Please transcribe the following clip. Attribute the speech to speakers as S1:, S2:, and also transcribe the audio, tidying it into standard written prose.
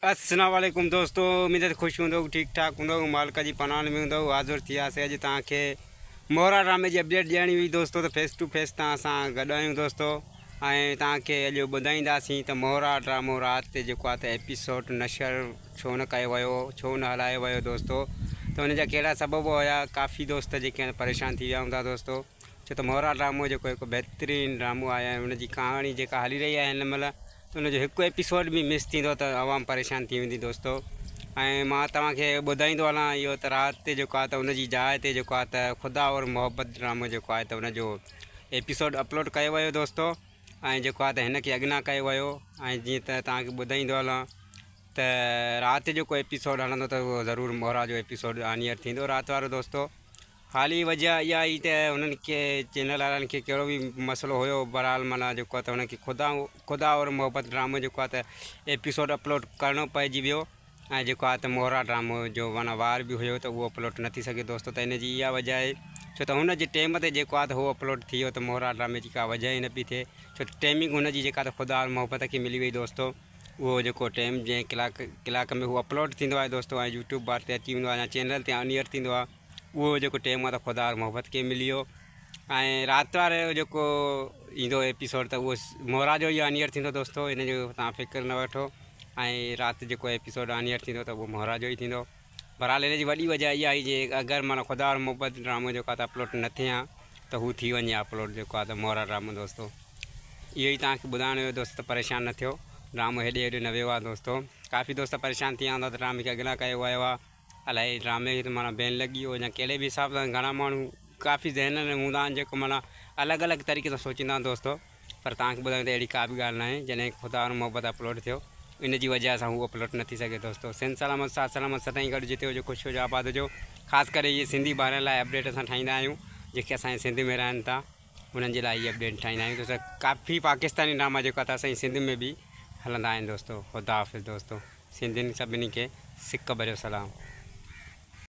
S1: السلام عليڪم دوستو اميد ته خوش هوندو ٺيڪ ٺاڪ هوندو مالڪ جي پناهن ۾ هوندو حاضر ٿياسي اڄ توهان کي مورا ڊرامي جي اپڊيٽ ڏيڻي هئي دوستو ته فيس ٽو فيس توهان سان گڏ آهيون دوستو ۽ توهان کي اڄ ٻڌائينداسين ته مورا ڊرامو رات تي جيڪو آهي ته ايپيسوڊ نشر ڇو نه ڪيو ويو ڇو نه هلايو ويو دوستو ته ان جا ڪهڙا سبب هيا ڪافي دوست جيڪي آهن پريشان ٿي ويا هوندا دوستو ڇو ته مورا ڊرامو جيڪو هڪ بهترين ڊرامو آهي ۽ ان جي ڪهاڻي جيڪا هلي رهي آهي هن مهل ته ان جو هڪ ايپيسوڊ به مس ٿيندو ته عوام پريشان ٿي ويندي دوستو ۽ مان توهان کي ٻڌائيندو هلان اهو ته رات تي جيڪو آهي ته ان جي جاء تي جيڪو آهي ته خدا اور محبت ڊرامو جيڪو آهي ته ان جو ايپيسوڊ اپلوڊ ڪيو ويو دوستو ۽ جيڪو آهي ته هن کي اڳنا ڪيو ويو ۽ جيئن ته توهان کي ٻڌائيندو هلان ته رات جو ڪو ايپيسوڊ هلندو ته اهو ضرور مورا جو ايپيسوڊ آن ايئر ٿيندو رات وارو دوستو حالي وجه اها هئي ته هنن کي چينل وارن کي ڪهڙو به مسئلو هيو بهرحال معنيٰ جيڪو آهي ته هن کي خدا خدا اور محبت ڊرامو جيڪو آهي ته ايپيسوڊ اپلوڊ ڪرڻو پئجي ويو ۽ جيڪو آهي ته مورا ڊرامو جو معنيٰ وار به هيو ته اهو اپلوڊ نه ٿي سگهيو دوستو ته ان جي اها وجه آهي ڇو ته هن جي ٽيم تي جيڪو آهي ته هو اپلوڊ ٿي ويو ته مورا ڊرامي جي ڪا وجه ئي نه پئي ٿئي ڇو ته ٽيمنگ هن جي جيڪا ته خدا اور محبت کي ملي وئي دوستو اهو جيڪو ٽيم جنهن ڪلاڪ ڪلاڪ ۾ هو اپلوڊ ٿيندو آهي دوستو ۽ يوٽيوب بار تي اچي ويندو آهي يا چينل تي آن ايئر ٿيندو آهي اهو جيڪو ٽيم آهي ته خدا اور محبت کي ملي ويو ۽ رات وارو جيڪو ايندو ايپيسوڊ ته اهو مورا جو ئي آن ايئر ٿيندو دوستو ان جو تان فڪر نه وٺو ۽ رات جيڪو ايپيسوڊ آن ايئر ٿيندو ته اهو مورا جو ئي ٿيندو بهرحال ان جي وڏي وجه اها آهي جي اگر مانا خدا اور محبت ڊرامو جيڪو آهي ته اپلوڊ نه ٿئي ها ته هو ٿي وڃي اپلوڊ جيڪو آهي ته مورا ڊرامو دوستو اهو ئي توهان کي ٻڌائڻو هيو دوست ته پريشان نه ٿيو ڊرامو هيڏي هيڏي نه ويو آهي دوستو ڪافي دوست پريشان ٿي ويا هوندا ته ڊرامي کي اڳلا ڪيو ويو آهي الائي ڊرامي کي ته معنيٰ بين لڳي ويو يا ڪهڙي به حساب سان گهڻا ماڻهو ڪافي ذهن ۾ هوندا آهن جيڪو معنيٰ الڳ الڳ طريقي سان سوچيندا آهن دوستو پر توهان کي ٻڌايون ته اهڙي ڪا به ڳالهه ناهي جڏهن خدا اور محبت اپلوڊ ٿيو ان جي وجه سان هو اپلوڊ نه ٿي سگهي دوستو سنڌ سلامت ساٿ سلامت سدائين گڏ جتي هجو خوش هجو آباد هجو خاص ڪري اهي سنڌي ٻارن لاء اپڊيٽ اسان ٺاهيندا آهيون جيڪي اسان جي سنڌ ۾ رهن ٿا انهن جي لاء هي اپڊيٽ ٺاهيندا آهيون دوستو ڪافي پاڪستاني ڊراما جيڪو آهي اسان جي سنڌ ۾ به هلندا آهن دوستو خدا حافظ دوستو سنڌين سڀني کي سڪ ڀريو سلام.